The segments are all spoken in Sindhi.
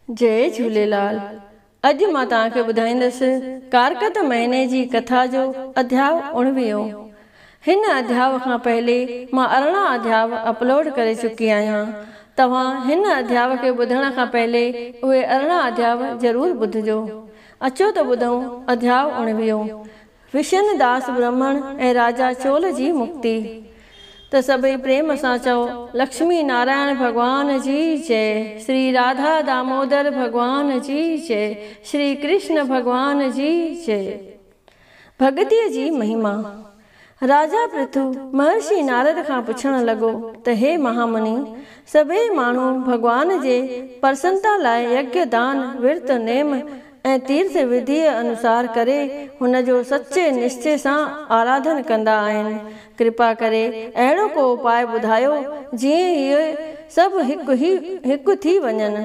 جئي جهوليلال اڄ مان توهان کي ٻڌائيندس ڪارڪت مهيني جي ڪٿا جو اڌياء اڻويهون. هن اڌياء کان پهلي مان 18 اڌياء اپلوڊ ڪري چڪي آهيان. توهان هن اڌياء کي ٻڌڻ کان پهلي اهي 18 اڌياء ضرور ٻڌجو. اچو ته ٻڌون اڌياء اڻويهون. وشن داس برهمڻ ۽ راجا چول جي مڪتي. ته سڀئي پريم سان چئو، لڪشمي نارائڻ ڀڳوان جي جئي، شري راڌا دامودر ڀڳوان جي جئي، شري ڪرشن ڀڳوان جي جئي. ڀڳتيء جي مهما. راجا پرٿو مهرشي نارد کان پڇڻ لڳو ته هي مهامني! سڀيئي ماڻهو ڀڳوان جي پرسنتا لاء يگيه دان، ورت، نيم ۽ تيرٿ وڌيء انوسار ڪري هن جو سچي نشچي سان آراڌن ڪندا آهن. ڪرپا ڪري اهڙو ڪو اپاء ٻڌايو جيئن اهي سڀ هڪ هي هڪ ٿي وڃن.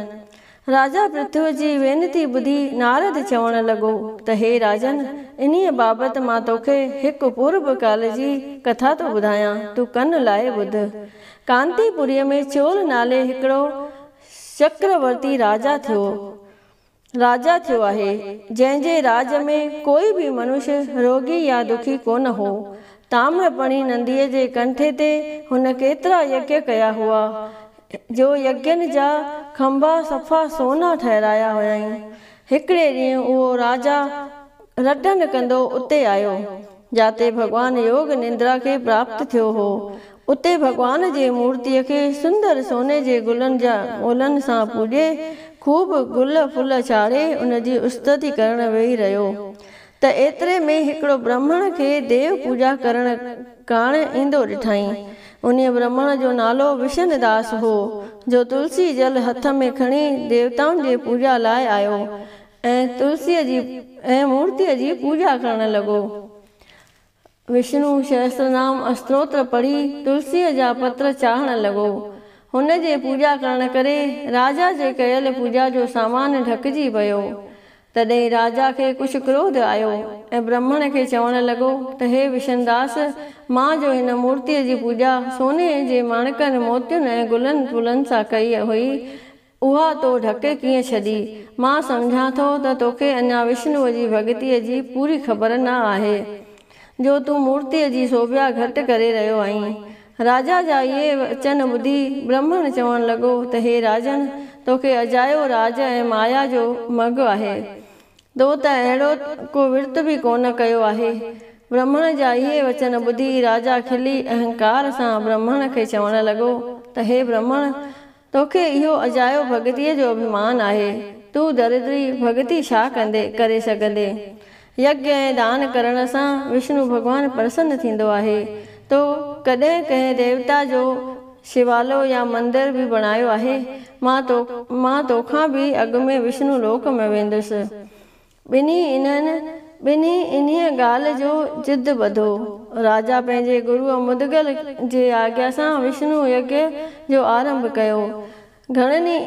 راجا پرٿوء جي وينتي ٻڌي نارد چوڻ لڳو ته هي راجن! انهيء بابت مان توکي هڪ پورب ڪال جي ڪٿا ٿو ٻڌايان، تون ڪن لائي ٻڌ. ڪانتيپوريء ۾ چول نالي هڪڙو چڪرورتي راجا ٿيو. راجا ٿيو آهي، جنهن جي راڄ ۾ ڪوئي به منش روڳي يا دکي ڪونه هو. تامرپڻي نديء جي ڪنٺي تي هن ڪيترا يگيه ڪيا هئا، جو يگين جا کنڀا صفا سونا ٺهرايا هيائين. هڪڙي ڏينهن اهو راجا رٽن ڪندو اتي آيو، جاتي ڀڳوان يوگ نندرا کي پراپت ٿيو هو. اتي ڀڳوان جي مورتيء کي سندر سوني جي گلن جا گولن سان پوڄي، خوب گل ڦل چاڙهي ان جي استتي ڪرڻ ويهي رهيو ته ايتري ۾ هڪڙو برهمڻ کي ديو پوڄا ڪرڻ ڪاڻ ايندو ڏٺائين. انهيء برهمڻ جو نالو وشن داس هو، جو تلسي جل هٿ ۾ کڻي ديوتائن جي پوڄا لاء آيو ۽ تلسيء جي ۽ مورتيء جي پوڄا ڪرڻ لڳو. وشنو سهسترنام استروتر پڙهي تلسيء جا پتر چاڙهڻ لڳو. هن جي پوڄا ڪرڻ ڪري راجا جي ڪيل پوڄا جو سامان ڍڪجي ويو. تڏهن راجا کي ڪجهه ڪروڌ آيو ۽ برهمڻ کي چوڻ لڳو ته هي وشنداس! مان جو هن مورتيء جي پوڄا سوني جي ماڻڪن، موتين ۽ گلن ڦلن سان ڪئي هئي، اها تو ڍڪي ڪيئن ڇڏي؟ مان سمجهان ٿو ته توکي اڃا وشنوء جي ڀڳتيء جي پوري خبر نه آهي، جو تون مورتيء جي سوڀيا گهٽ ڪري رهيو آهين. راجا جا اهي وچن ٻڌي برهمڻ چوڻ لڳو ته هي راجن! توکي اجايو راڄ ۽ مايا جو مڳ آهي. تو ته اهڙو ڪو ورت به ڪونه ڪيو آهي. برهمڻ جا اهي وچن ٻڌي راجا کلي اهنڪار سان برهمڻ کي چوڻ لڳو ته هي برهمڻ! توکي اهو اجايو ڀڳتيء جو اڀيمان آهي. تون دريدري ڀڳتي ڇا ڪندي ڪري سگهندين؟ يگيه ۽ دان ڪرڻ سان وشنو ڀڳوان پرسن ٿيندو آهي. تو ڪڏهن ڪنهن ديوتا جو شوالو يا مندر به بڻايو آهي؟ مان تو مان توکان به اڳ ۾ وشنو لوڪ ۾ ويندس. ٻنهي انهن ٻنهي انهيء ڳالهه جو ضد ٻڌو. راجا پنهنجي گروء مدگل جي آگيا سان وشنو يگيه جو آرنڀ ڪيو. گهڻن ئي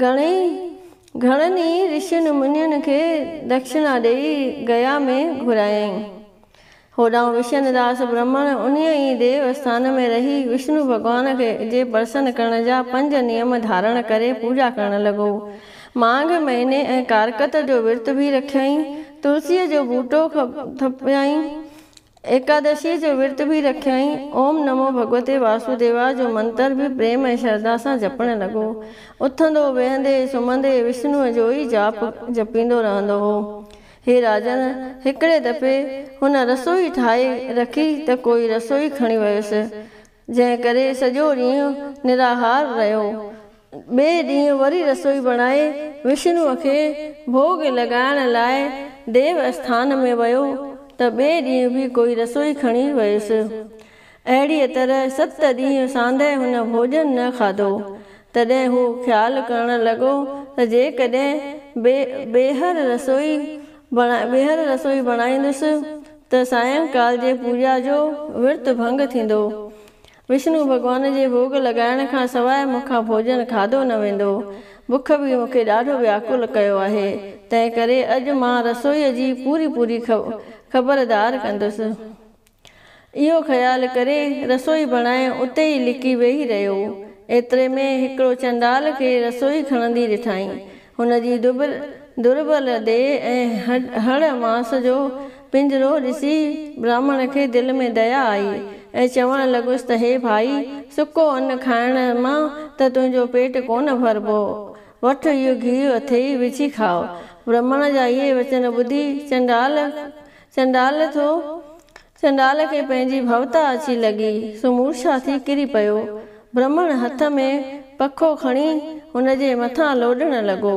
گهڻئي گهڻن ئي رشين منين کي دکشنا ڏيئي گيا ۾ گهرايائين. هوڏانهن وشن داس برهمڻ انهيء ئي ديو اسٿان ۾ رهي وشنو ڀڳوان کي جي پرسن ڪرڻ جا پنج نيم ڌارڻ ڪري پوڄا ڪرڻ لڳو. مانگهه مهيني ۽ ڪارڪت جو ورت به رکيائين. تلسيء جو ٻوٽو ٿپيائين. ايڪادشيء جو ورت به رکيائين. اوم نمو ڀڳوتي واسوديواء جو منتر به پريم ۽ شرڌا سان جپڻ لڳو. اٿندو، ويهندي، سمهندي وشنوء جو ئي جاپ جپيندو رهندو هو. هي راجن! هڪڙي دفعي هن رسوئي ٺاهي رکي ته ڪوئي رسوئي کڻي ويس، جنهن ڪري سڄو ڏينهن نراهار رهيو. ٻئي ڏينهن وري رسوئي بڻائي وشنوء کي ڀوڳ لڳائڻ لاء ديو اسٿان ۾ ويو ته ٻئي ڏينهن به ڪوئي رسوئي کڻي ويس. اهڙيء طرح ست ڏينهن ساندهه هن ڀوڄن نه کاڌو. تڏهن هو خيال ڪرڻ لڳو ته جيڪڏهن ٻيهر رسوئي ٻيهر رسوئي بڻائيندس ته سائنڪال جي پوڄا جو ورت ڀنگ ٿيندو. وشنو ڀڳوان جي ڀوڳ لڳائڻ کان سواء مون کان ڀوڄن کاڌو نه ويندو. بک به مون کي ڏاڍو وياڪل ڪيو آهي، تنهنڪري اڄ مان رسوئيء جي پوري پوري خبردار ڪندس. اهو خيال ڪري رسوئي بڻائي اتي ئي لڪي ويهي رهيو. ايتري ۾ هڪڙو چنڊال کي رسوئي کڻندي ڏٺائين. هن جي درٻل ديهه ۽ هڙ ماس جو پڃرو ڏسي براهمڻ کي دل ۾ ديا آئي ۽ چوڻ لڳس ته هي ڀائي، سڪو ان کائڻ مان ته تنهنجو پيٽ ڪونه ڀربو. وٺ اهو گيهه اٿئي، وجهي کاء. برهمڻ جا اهي وچن ٻڌي چنڊال ٿو چنڊال کي پنهنجي ڀوتا اچي لڳي، سو مورڇا ٿي ڪري پيو. برهمڻ هٿ ۾ پکو کڻي هن جي مٿان لوڏڻ لڳو.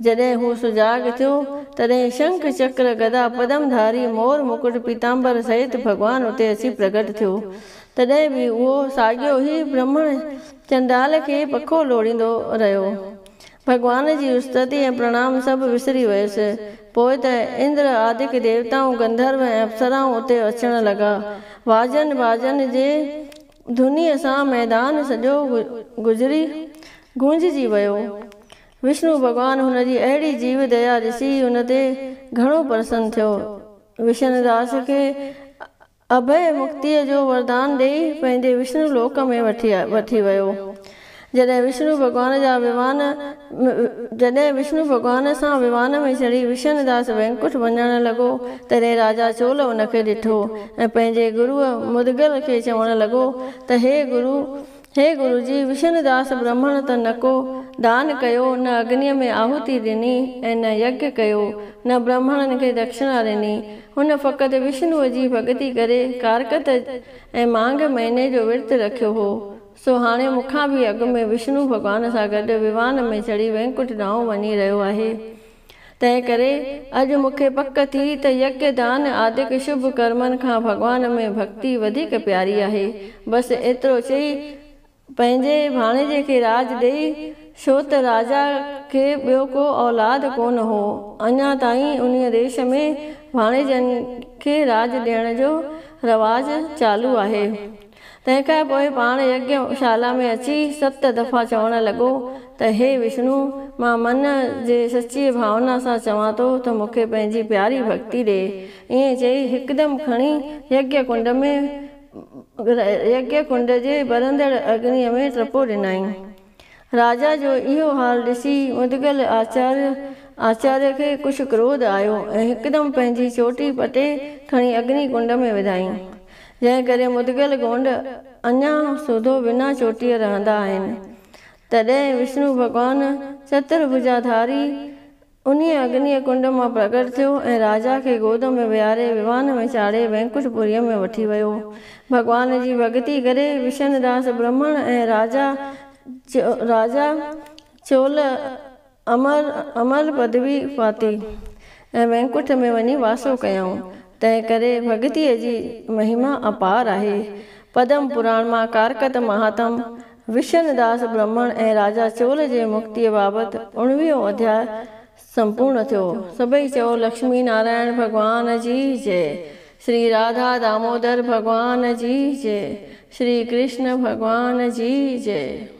جڏهن هو سجاڳ ٿيو، تڏهن شنک، چڪر، گدا، پدم ڌاري، مور مڪٽ، پيتامبر سهت ڀڳوان اتي اچي پرگٽ ٿيو. تڏهن به اهو ساڳيو ئي برهمڻ چنڊال کي پکو لوڙيندو رهيو. ڀڳوان جي استتي ۽ پرڻام سڀ وسري ويس. پوء ته اندر آدڪ ديوتائون، گنڌرو ۽ اپسرائون اتي اچڻ لڳا. واجن باجن جي ڌنيء سان ميدان سڄو گجري گونججي ويو. وشنو ڀڳوان هن جي اهڙي جيو ديا ڏسي هن تي گهڻو پرسن ٿيو. وشنداس کي اڀي مڪتيء جو وردان ڏيئي پنهنجي وشنو لوڪ ۾ وٺي ويو. جڏهن وشنو ڀڳوان جا ومان جڏهن وشنو ڀڳوان سان ومان ۾ چڙهي وشنداس وينڪٺ وڃڻ لڳو، تڏهن راجا چول ان کي ڏٺو ۽ پنهنجي گروء مدگل کي چوڻ لڳو ته هي گرو هي گروجي، وشنداس برهمڻ ته نه ڪو دان ڪيو، نه اگنيء ۾ آهوتي ڏني ۽ نه يگيه ڪيو، نه برهمڻن کي دڪشڻا ڏني. هن فقط وشنوء جي ڀڳتي ڪري ڪارڪت ۽ مانگهه مهيني جو ورت رکيو هو، سو هاڻي مون کان به اڳ ۾ وشنو ڀڳوان سان گڏ ومان ۾ چڙهي وينڪٺ ڏانهن وڃي رهيو آهي. تنهن ڪري اڄ مون کي پڪ ٿي ته يگيه، دان آدڪ شڀ ڪرمن کان ڀڳوان ۾ ڀڳتي وڌيڪ پياري آهي. بس ايترو چئي پنهنجي ڀاڻيجي کي راڄ ڏيئي، ڇو ته راجا کي ٻيو ڪو اولاد ڪونه هو. اڃا تائين انهيء ديش ۾ ڀاڻيجن کي راڄ ڏيڻ جو رواج چالو آهي. تنهن کان پوء پاڻ يگيه شالا ۾ اچي ست دفعا چوڻ لڳو ته هي وشنو، مان من جي سچيء ڀاونا سان چوان ٿو ته مون کي پنهنجي پياري ڀڳتي ڏي. ائين چئي هڪدم کڻي يگيه ڪنڊ ۾ يگيه ڪنڊ جي ٻرندڙ اگنيء ۾ ٽپو ڏنائين. راجا جو اهو حال ڏسي مدگل آچاريه کي ڪجهه ڪروڌ آيو ۽ هڪدم پنهنجي چوٽي پٽي کڻي اگني ڪنڊ ۾ وڌائين، جنهن ڪري مدگل گونڊ اڃا سوڌو بنا چوٽيء رهندا آهن. تڏهن وشنو ڀڳوان چترڀجا ڌاري انهيء اگنيء ڪنڊ مان پرگٽ ٿيو ۽ راجا کي گود ۾ ويهاري ومان ۾ چاڙهي وينڪٺ پوريء ۾ وٺي ويو. ڀڳوان جي ڀڳتي ڪري وشنداس برهمڻ ۽ راجا چول امر پدوي پاتي ۽ وينڪٺ ۾ وڃي واسو ڪيائون. تنهن ڪري ڀڳتيء جي مهما اپار آهي. پدم پراڻ مان ڪارڪت مهاتم وشنداس برهمڻ ۽ راجا چول جي مڪتيء بابت اڻويهون اڌياء سمپورڻ ٿيو. سڀئي چئو لڪشمي نارائڻ ڀڳوان جي جئي. شري راڌا دامودر ڀڳوان جي جئي. شري ڪرشن ڀڳوان جي جئي.